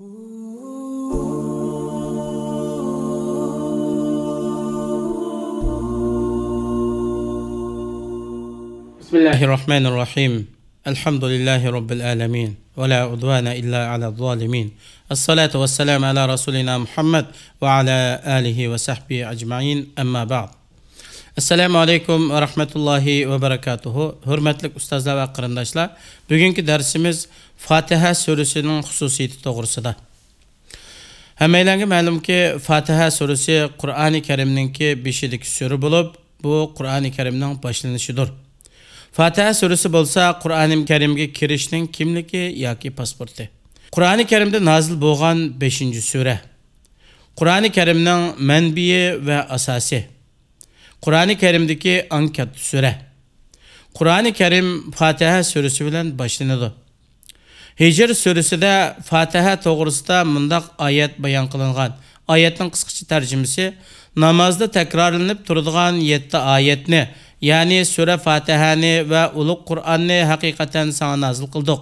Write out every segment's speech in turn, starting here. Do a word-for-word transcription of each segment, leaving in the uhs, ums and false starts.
بسم الله الرحمن الرحيم. الحمد لله رب العالمين، ولا عدوان إلا على الظالمين. الصلاة والسلام على رسولنا محمد وعلى آله وصحبه أجمعين، أما بعد. السلام عليكم ورحمة الله وبركاته. ھۆرمەتلىك ئۇستازلار ۋە قېرىنداشلار، بۈگۈنكى دەرسىمىز فاتىھە سۈرىسىنىڭ خۇسۇسىيىتى توغرىسىدا. ھەممەيلەنگە مەلۇمكى، فاتىھە سۈرىسى قۇرئانى كەرىمنىڭكى بېشىدىكى سۈرە بولۇپ، بۇ قۇرئانى كەرىمنىڭ باشلىنىشىدۇر. فاتىھە سۈرىسى بولسا قۇرئانى كەرىمگە كىرىشنىڭ كىملىكى ياكى پاسپورتى. قۇرئانى كەرىمدە نازىل بولغان بەشىنچى سۈرە. قۇرئانى كەرىمنىڭ مەنبىيى ۋە ئاساسى. قۇرئانى كەرىمدىكى ئەڭ كاتتا سۈرە. قۇرئانى كەرىم فاتىھە سۈرىسى بىلەن باشلىنىدۇ. ھىجر سۈرىسىدە فاتىھە توغرىسىدا مۇنداق ئايەت بايان قىلىنغان. ئايەتنىڭ قىسقىچە تەرجىمىسى، نامازدا تەكرارلىنىپ تۇرىدىغان يەتتە ئايەتنى، يەنى سۈرە فاتىھەنى ۋە ئۇلۇغ قۇرئاننى ھەقىقەتەن ساڭا نازىل قىلدۇق.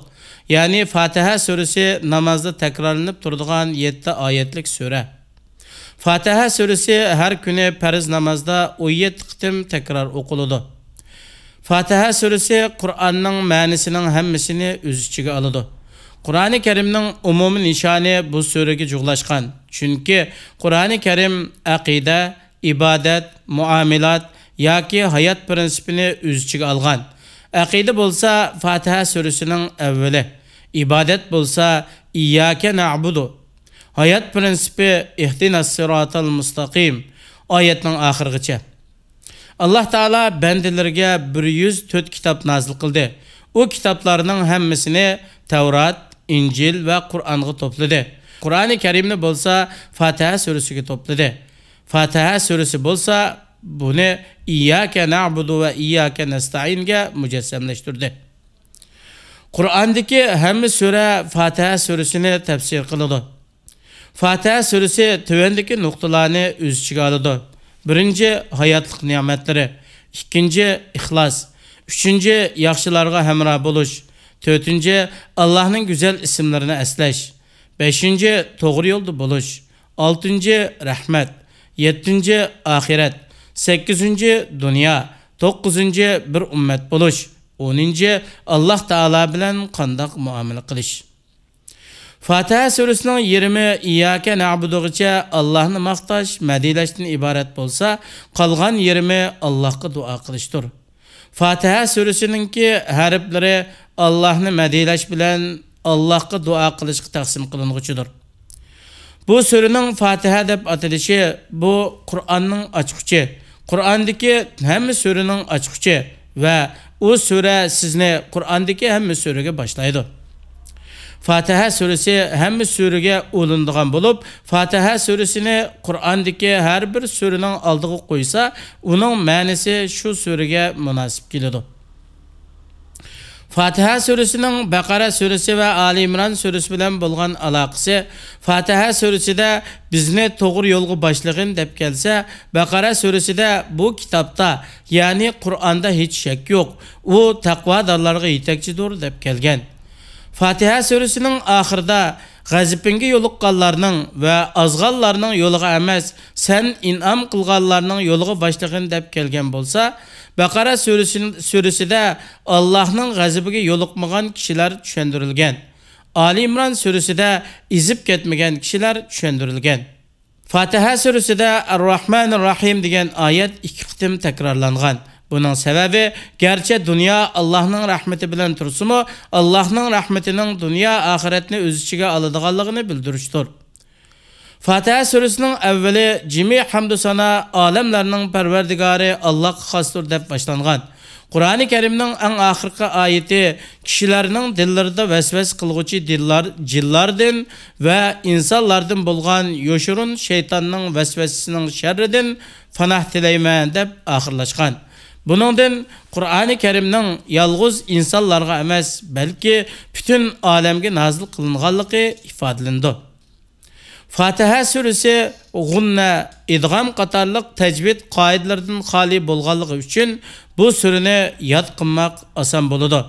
يەنى فاتىھە سۈرىسى نامازدا تەكرارلىنىپ تۇرىدىغان يەتتە ئايەتلىك سۈرە. فاتىھە سۈرىسى ھەر كۈنى پەرز نامازدا ئون يەتتە قېتىم تەكرار ئوقۇلىدۇ. فاتىھە سۈرىسى قۇرئاننىڭ مەنىسىنىڭ ھەممىسىنى ئۆز ئىچىگە ئالىدۇ. قۇرئانى كەرىمنىڭ ئومۇمىي نىشانى بۇ سۈرىگە جۇغلاشقان. چۈنكى قۇرئانى كەرىم ئەقىدە، ئىبادەت، مۇئامىلات ياكى ھايات پىرىنسىپىنى ئۆز ئىچىگە ئالغان. ئەقىدە بولسا فاتىھە سۈرىسىنىڭ ئەۋۋىلى، ئىبادەت بولسا ئىيياكە نەئبۇدۇ، ھايات پىرىنسىپى ئىھدىنەس سىراتال مۇستەقىم ئايەتنىڭ ئاخىرىغىچە. ئاللاھ تائالا بەندىلىرىگە بىر يۈز تۆت كىتاب نازىل قىلدى. ئۇ كىتابلارنىڭ ھەممىسىنى تەۋرات، ئىنجىل ۋە قۇرئانغا توپلىدى. قۇرئانى كەرىمنى بولسا فاتىھە سۈرىسىگە توپلىدى. فاتىھە سۈرىسى بولسا بۇنى ئىيياكە نەئبۇدۇ ۋە ئىيياكە نەستەئىنگە مۇجەسسەملەشتۈردى. قۇرئاندىكى ھەممە سۈرە فاتىھە سۈرىسىنى تەپسىر قىلىدۇ. فاتىھە سۈرىسى تۆۋەندىكى نۇقتىلارنى ئۆز ئىچىگە ئالىدۇ. بىرىنچى، ھاياتلىق نېمەتلىرى. ئىككىنچى، ئىخلاس. ئۈچىنچى، ياخشىلارغا ھەمراھ بولۇش. تۆتىنچى، ئاللاھنىڭ گۈزەل ئىسىملىرىنى ئەسلەش. بەشىنچى، توغرا يولدا بولۇش. ئالتىنچى، رەھمەت. يەتتىنچى، ئاخىرەت. سەككىزىنچى، دۇنيا. توققۇزىنچى، بىر ئۈممەت بولۇش. ئونىنچى، ئاللاھ تائالا بىلەن قانداق مۇئامىلە قىلىش. فاتىھە سۈرىسىنىڭ يېرىمى ئىيياكە نەئبۇدۇغىچە ئاللاھنى ماختاش، مەدھىيلەشتىن ئىبارەت بولسا، قالغان يېرىمى ئاللاھقا دۇئا قىلىشتۇر. فاتىھە سۈرىسىنىڭكى ھەرپلىرى ئاللاھنى مەدھىيلەش بىلەن ئاللاھقا دۇئا قىلىشقا تەقسىم قىلىنغۇچىدۇر. بۇ سۈرىنىڭ فاتىھە دەپ ئاتىلىشى، بۇ قۇرئاننىڭ ئاچقۇچى، قۇرئاندىكى ھەممە سۈرىنىڭ ئاچقۇچى ۋە ئۇ سۈرە سىزنى قۇرئاندىكى ھەممە سۈرىگە باشلايدۇ. فاتىھە سۈرىسى ھەممە سۈرىگە ئۇلىنىدىغان بولۇپ، فاتىھە سۈرىسىنى قۇرئاندىكى ھەر بىر سۈرىنىڭ ئالدىغا قويسا، ئۇنىڭ مەنىسى شۇ سۈرىگە مۇناسىپ كېلىدۇ. فاتىھە سۈرىسىنىڭ بەقەرە سۈرىسى ۋە ئالى ئىمران سۈرىسى بىلەن بولغان ئالاقىسى، فاتىھە سۈرىسىدە بىزنى توغرا يولغا باشلىغىن دەپ كەلسە، بەقەرە سۈرىسىدە بۇ كىتابتا، يەنى قۇرئاندا ھېچ شەك يوق، ئۇ تەقۋادارلارغا يېتەكچىدۇر دەپ كەلگەن. فاتىھە سۈرىسىنىڭ ئاخىرىدا غەزىپىڭگە يولۇققانلارنىڭ ۋە ئازغانلارنىڭ يولىغا ئەمەس، سەن ئىنئام قىلغانلارنىڭ يولىغا باشلىغىن دەپ كەلگەن بولسا، بەقەرە سۈرىسى، سۈرىسىدە ئاللاھنىڭ غەزىپىگە يولۇقمىغان كىشىلەر چۈشەندۈرۈلگەن. ئالى ئىمران سۈرىسىدە ئېزىپ كەتمىگەن كىشىلەر چۈشەندۈرۈلگەن. فاتىھە سۈرىسىدە ئەرراھمانىرراھىم دېگەن ئايەت ئىككى قېتىم تەكرارلانغان. بۇنىڭ سەۋەبى، گەرچە دۇنيا ئاللاھنىڭ رەھمىتى بىلەن تۇرسىمۇ، ئاللاھنىڭ رەھمىتىنىڭ دۇنيا ئاخىرەتنى ئۆز ئىچىگە ئالىدىغانلىقىنى بىلدۈرۈشتۇر. فاتىھە سۈرىسىنىڭ ئەۋۋىلى جىمى ھەمدۇ سانا، ئالەملەرنىڭ پەرۋەردىگارى ئاللاھقا خاستۇر دەپ باشلانغان. قۇرئانى كەرىمنىڭ ئەڭ ئاخىرقى ئايىتى كىشىلەرنىڭ دىللىرىدا ۋەسۋەسە قىلغۇچى دىللار، جىنلاردىن ۋە ئىنسانلاردىن بولغان يوشۇرۇن شەيتاننىڭ ۋەسۋەسىسىنىڭ شەررىدىن پاناھ تىلەيمەن دەپ ئاخىرلاشقان. بۇنىڭدىن قۇرئانى كەرىمنىڭ يالغۇز ئىنسانلارغا ئەمەس، بەلكى پۈتۈن ئالەمگە نازىل قىلىنغانلىقى ئىپادىلىنىدۇ. فاتىھە سۈرىسى غۇننە، ئىدغام قاتارلىق تەجۋىد قائىدىلىرىدىن خالىي بولغانلىقى ئۈچۈن بۇ سۈرىنى ياد قىلماق ئاسان بولىدۇ.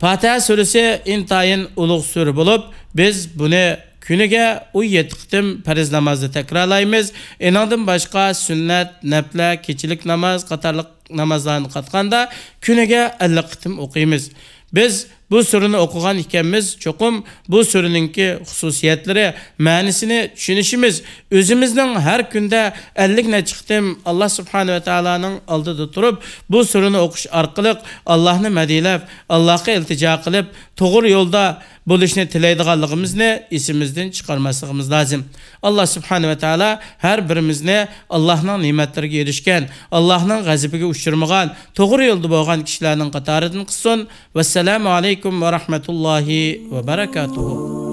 فاتىھە سۈرىسى ئىنتايىن ئۇلۇغ سۈرە بولۇپ، بىز بۇنى كۈنىگە ئون يەتتە قېتىم پەرز نامازنى تەكرارلايمىز. ئېنىڭدىن باشقا سۈننەت، نەپلە، كېچىلىك ناماز قاتارلىق نامازلارنى قاتقاندا كۈنىگە ئەللىك قېتىم ئوقۇيمىز. بىز بۇ سۈرىنى ئوقۇغان ئىكەنمىز، چوقۇم بۇ سۈرىنىڭكى خۇسۇسىيەتلىرى، مەنىسىنى چۈشىنىشىمىز، ئۆزىمىزنىڭ ھەر كۈندە ئەللىك نەچچە قېتىم ئاللا سۇبھانەھۇ ۋە تائالانىڭ ئالدىدا تۇرۇپ، بۇ سۈرىنى ئوقۇش ئارقىلىق ئاللانى مەدھىيەلەپ، ئاللاغا ئىلتىجا قىلىپ، توغرا يولدا بولۇشنى تىلەيدىغانلىقىمىزنى ئېسىمىزدىن چىقارماسلىقىمىز لازىم. ئاللا سۇبھانەھۇ ۋە تائالا ھەر بىرىمىزنى ئاللانىڭ نېمەتلىرىگە ئېرىشكەن، ئاللانىڭ غەزىپىگە ئۇچرىمىغان، توغرا يولدا بولغان كىشىلەرنىڭ قاتارىدىن قىلسۇن. ۋەسسالامۇ ئەلەيكۇم ۋە رەھمەتۇللاھى ۋە بەرەكاتۇھۇ.